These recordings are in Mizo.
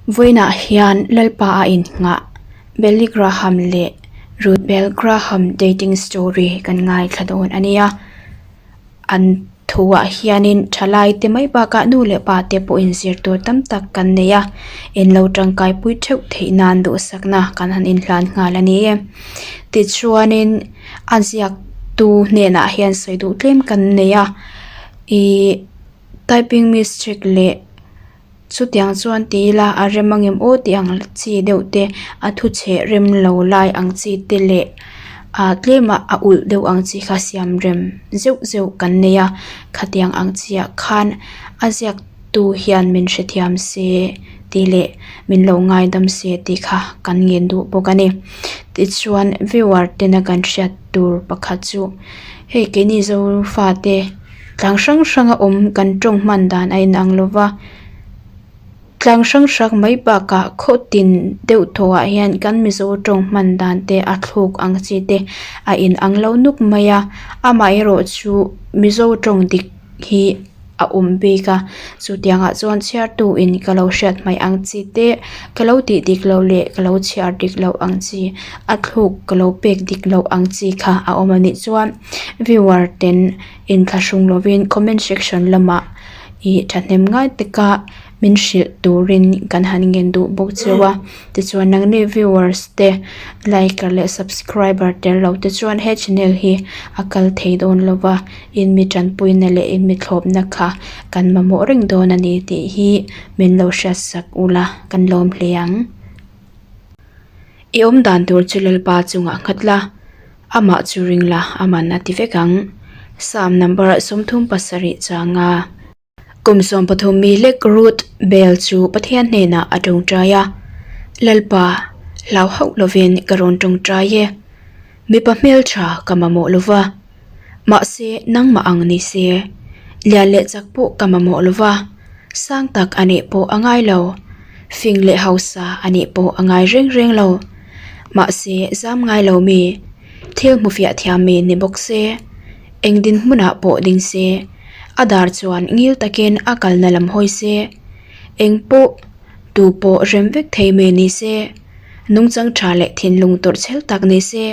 Vawiinah hian Lalpa a innghah Billy Graham leh Ruth Bell Graham dating story kan ngaithla dawn a nia. An thuah hianin thalai te mai bakah nu leh pa te pawhin zir tur tam tak kan nei a, in lo tangkai pui theuh theih nan duhsakna kan han inhlan nghal a ni e. Tichuanin a ziak tu hnenah hian sawi duh tlem kan nei a ihh typing mistake leh. Chutiang chuan ti ila a rem angem aw tih ang chi deuh te a thu chheh rem lo lai ang chi te leh ah tlem a a ulh deuh ang chi kha siam rem zeuh zeuh kan nei a khatiang ang chi ah khan a ziak tu hian min hrethiam se tih leh min lo ngaidam se tih kha kan ngen duh bawk a ni tichuan viewer tena kan hriat tur pakhat chu hei keini zofate. Tlang hrang hrang a awm kan tawng hman dan a inang lo va tlang hrang hrang mai bakah khaw tin deuh thaw ah hian kan mizo tawng hman dan te a thluk ang chi te a inang lo nuk mai a amaherawh chu mizo tawng dik hi a awm bik a chutiang ah chuan chhiartu in ka lo hriat hmaih ang chi te ka lo tih dik loh leh ka lo chhiar dik loh ang chi a thluk ka lo pek dik loh ang chi kha a awm anih chuan. Viewer ten inthlahrung lovin comment section lamah ih thahnem ngai taka min hrilh turin kan han ngen duh bawk cheu a tichuan nangni viewers te liker leh subscriber tel lo te chuan he channel hi a kal thei dawn lo va in mi tanpuina leh in mi thlawpna kha kan mamawh reng dawn a ni tih hi min lo hriat sak ula kan lawm hle ang. I awm dan tur chu Lalpa chungah nghat la. Amah chu ring la, a man a ti vek ang. Psalm number 37 changa kum 13 mi lek Ruth Bell chu Pathian hnenah a tawngtai a, Lalpa, hlau hauh lovin ka rawn tawngtai e. Mipa hmeltha ka mamawh lova, mahse nangmah ang ni se. Lian leh chak pawh ka mamawh lova, sang tak a nih pawh a ngai lo. Fing leh hausa a nih pawh a ngai reng reng lo. Mahse, zam ngai lo mi, thil hmu fiah thiam mi ni bawk se, eng dinhmunah pawh ding se, a dar chuan ngil takin a kalna lam hawi se, eng pawh tu pawh rem vek thei mi ni se, nungchang tha leh thinlung tawrhchhel tak ni se,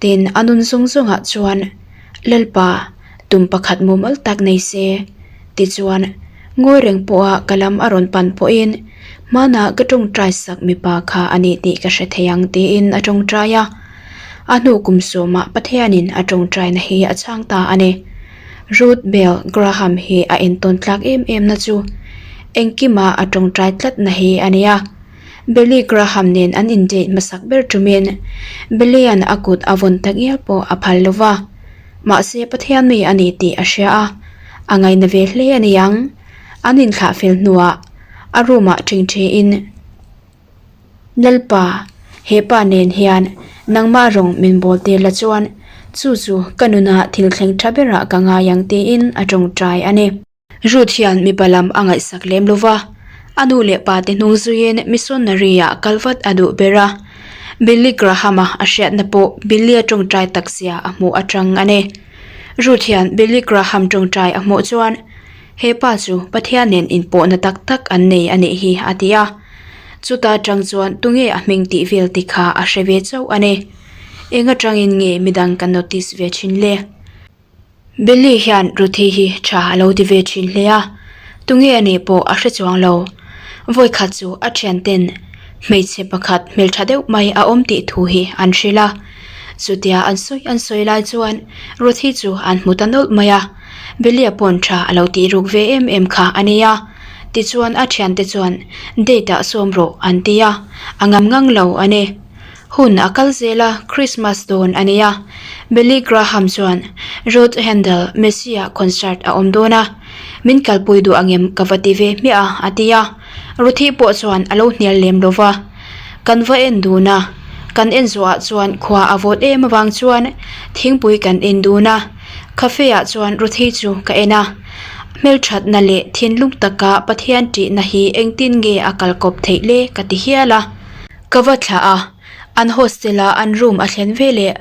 tin a nun zawng zawngah chuan Lalpa tum pakhat mumal tak nei se, tichuan ngawi reng pawha ka lam a rawn pan pawhin hmanah ka tawngtai sak mipa kha a ni tih ka hre thei ang tiin a tawngtai a. A hnu kum sawmah Pathianin a tawngtaina hi a chhang ta a ni. Ruth Bell Graham hi a entawn tlak em em na chu engkima a tawngtai tlatna hi a ni a. Billy Graham nen an indate hmasak ber tumin Billy-a'n a kut a vawn tak ngial pawh a phal lo va. Mahse Pathian mi a ni tih a hria a, a ngaina ve hle a ni ang. An inthlah fel hnuah a room ah ṭhingṭhiin, Lalpa, he pa nen hian nangmah rawng min bawl tir la chuan chu chu ka nuna thil thleng ṭha berah ka ngai ang tiin a ṭawngṭai a ni. Ruth hian mipa lam a ngaihsak lem lo va, a nu leh pa te hnung zuiin missionary ah kal vat a duh ber a. Billy Graham-a a hriatna pawh Billy-a tawngtai tak zia a hmuh atang a ni. Ruth hian Billy Graham tawngtai a hmuh chuan, He pa chu Pathian nen inpawhna tak tak an nei a nih hi a ti a. Chuta tang chuan tunge a hming tih vel ti kha a hre ve chauh a ni. Eng atangin nge midang kan notice ve thin le? Billy hian Ruthi hi tha a lo ti ve thin hle a, tunge a nih pawh a hre chuang lo. Vawikhat chu a thianten hmeichhe pakhat hmeltha deuh mai a awm tih thu hi an hrilh a. Chutia an sawi an sawi lai chuan Ruthi chu an hmu ta nawlh mai a, Billy-a pawn tha a lo tih ruk ve em em kha a nia. Tichuan a thiante chuan date ah sawm rawh an ti a, a ngam ngang lo a ni. Hun a kal zel a, Christmas dawn a nei a. Billy Graham chuan Ruth Handel Messiah concert a awm dawn a, min kalpui duh angem ka va ti ve hmiah a, a ti a. Ruthi pawh chuan a lo hnial lem lo va. Kan va en dun a, kan en zawhah chuan khua a vawt em avang chuan thingpui kan en dun a. Cafe ah chuan Ruthi chu ka en a, hmelthatna leh thinlung taka Pathian ṭihna hi engtin nge a kalkawp theih le ka ti hial a. Ka va thlah a, an hostel a an room a thlen veleh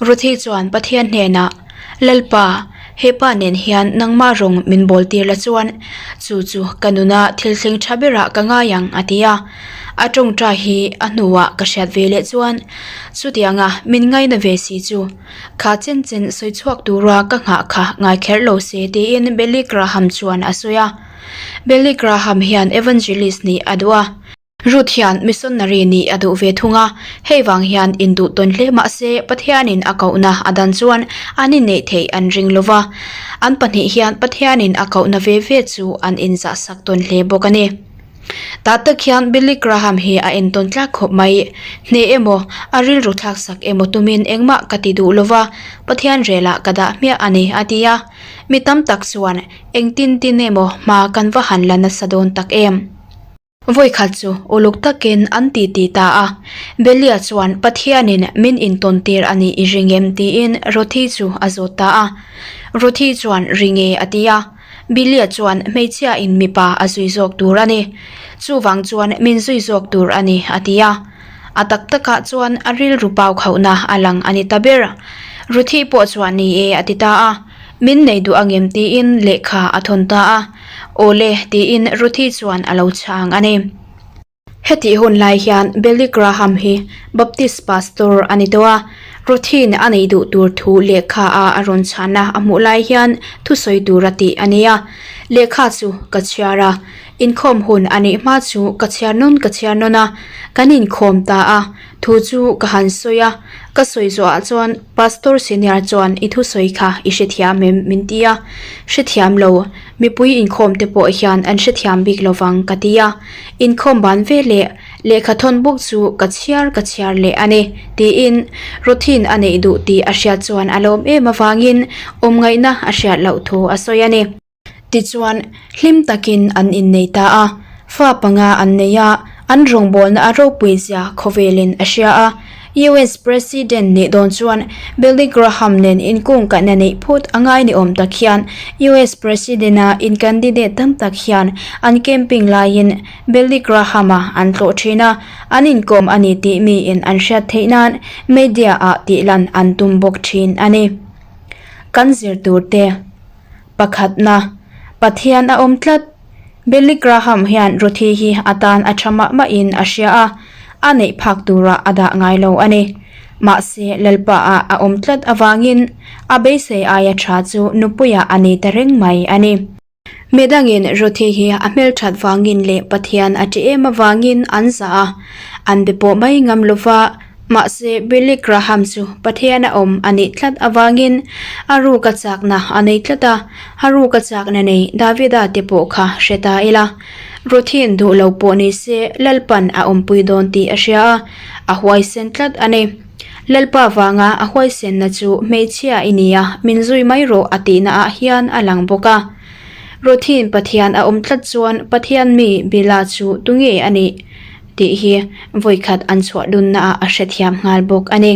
Ruthi chuan Pathian hnenah, Lalpa, He pa nen hian nangmah rawng min bawl tir la chuan chu chu ka nuna thil thleng tha berah ka ngai ang a ti a. A tawngtai hi a hnuah ka hriat ve leh chuan chutianga min ngaina ve si chu kha chen chen sawi chhuak tura ka nghah kha ngai kher lo se tiin Billy Graham chuan a sawi a. Billy Graham hian evangelist nih a duh a. Ruth hian missionary nih a duh ve thung a, hei vang hian induh tawn hle mah se Pathianin a kohna a dan chuan an inneih theih an ring lo va, an pahnih hian Pathianin a kohna ve ve chu an inzahsak tawn hle bawk a ni. Tah tak hian Billy Graham hi a entawn tlak khawp mai. Hneh emaw, a rilru thlaksak emaw tumin engmah ka ti duh lo va, Pathian relah ka dah hmiah a ni, a ti a. Mi tam tak chuan engtin tin emaw hma kan va han la nasa dawn tak em? Vawikhat chu uluk takin an ti ti ta a. Belia chuan Pathianin min intawn tir a nih i ring em tiin Ruthi chu a zawt ta a. Ruthi chuan ring e a ti a. Belia chuan hmeichhia in mipa a zui zawk tur a ni. Chuvang chuan min zui zawk tur a ni a ti a. A tak takah chuan a rilru pau khauhna a lang a ni ta ber. Ruthi pawh chuan ni e a ti ta a. Min nei duh angem tiin lehkha a thawn ta a, Awle tiin Ruthi chuan a lo chhang a ni. Hetih hun lai hian Billy Graham hi Baptist pastor a ni tawh a, Ruthi'n a neih duh tur thu lehkha a a rawn chhana a hmuh lai hian thusawi tur a tih a ni a. Lehkha chu ka chhiar a, inkhawm hun a neih hma chu ka chhiar nawn ka chhiar nawn a, kan inkhawm ta a. Thu chu ka han sawi a, ka sawi zawhah chuan Pastor Senior chuan i thusawi kha i hrethiam em min ti a, hrethiam lo, mipui inkhawm te pawh hian an hrethiam bik lo vang ka ti a, inkhawm ban ve leh lehkha thawn bawk chu ka chhiar ka chhiar leh a ni tiin Ruthin a neih duh tih a hriat chuan a lawm em avangin awmngaihna a hriat loh thu a sawi a ni. Tichuan, hlim takin an innei ta a, fa panga an nei a, an rawngbawlna a ropui zia khawvelin a hria a. US President nih dawn chuan Billy Graham nen inkungkaihna neih phut a ngai ni awm tak hian US President-a in candidate tam tak hian an camping laiin Billy Graham-a an tlawh thin a, an inkawm a ni tih miin an hriat theih nan media-ah tihlan an tum bawk thin a ni. Kan zir turte. Pakhatna, Pathian a awm tlat. Billy Graham hian Ruthi hi a tan a tha mah mahin a hria a, a neih phak turah a dah ngai lo a ni. Mahse, Lalpa ah a awm tlat avangin a beisei aia tha chu nupuiah a nei ta reng mai a ni. Midangin Ruthi hi a hmelthat vangin leh Pathian a ṭi em avangin an zah a, an be pawh mai ngam lova, Mahse, Billy Graham chu Pathian a awm a nih tlat avangin a ruka chakna a nei tlat a, a ruka chakna nei Davida te pawh kha hre ta ila. Ruthin duh lo pawh ni se Lalpan a awmpui dawn tih a hria a, a huaisen tlat a ni. Lalpa vanga a huaisenna chu hmeichhia i nia min zui mai rawh a tihna ah hian a lang bawk a. Ruthin Pathian a awm tlat chuan Pathian mi Bila chu tunge a nih? Tih hi vawikhat an chhuah dunnaah a hrethiam nghal bawk a ni.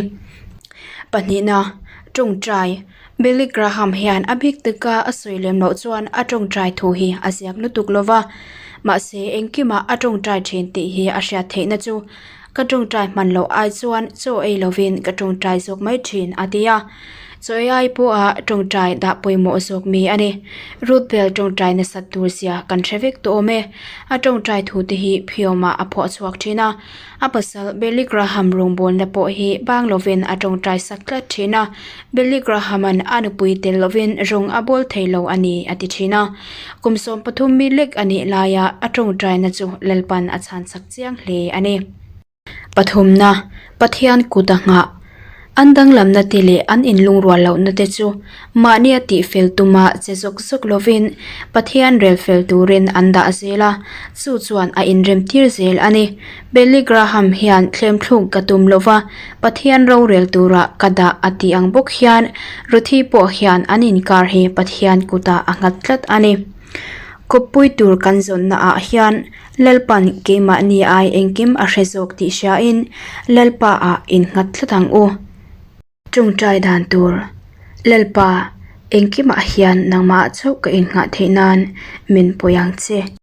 Pahnihna, tawngtai. Billy Graham hian a bik taka a sawi lem loh chuan a tawngtai thu hi a ziak lutuk lo va, mahse engkimah a tawngtai thin tih hi a hriat theihna chu ka tawngtai hman loh ai chuan chaw ei lovin ka tawngtai zawk mai thin a ti a. Chaw ei ai pawha tawngtai dah pawimawh zawk mi a ni. Ruth Bell tawngtai nasat tur zia kan hre vek tawh awm e. A tawngtai thu te hi Phiawmah a phuah chhuak thin a, a pasal Billy Graham rawngbawlna pawh hi bang lovin a tawngtai sak tlat thin a, Billy Graham-a'n a nupui tel lovin rawng a bawl thei lo a ni a ti thin a. Kum 13 mi lek a nih laia a tawngtaina chu Lalpan a chhanchak chiang hle a ni. Pathumna, Pathian kut a nghah. An danglamna te leh an inlungrual lohna te chu mahnia tihfel tuma che zawk zawk lovin Pathian rel fel turin an dah zel a, chu chuan a inremtir zel a ni. Billy Graham hian thlemthluk ka tum lova Pathian rorel turah ka dah a tih ang bawk hian Ruthi pawh hian an inkar hi Pathian kutah a nghat tlat a ni. Kawppui tur kan zawnna ah hian Lalpan keimahni ai engkim a hre zawk tih hriain Lalpa ah innghat tlat ang u. Tawngtai dan tur, Lalpa, engkimah hian nangmah chauh ka innghah theih nan min pawi ang che.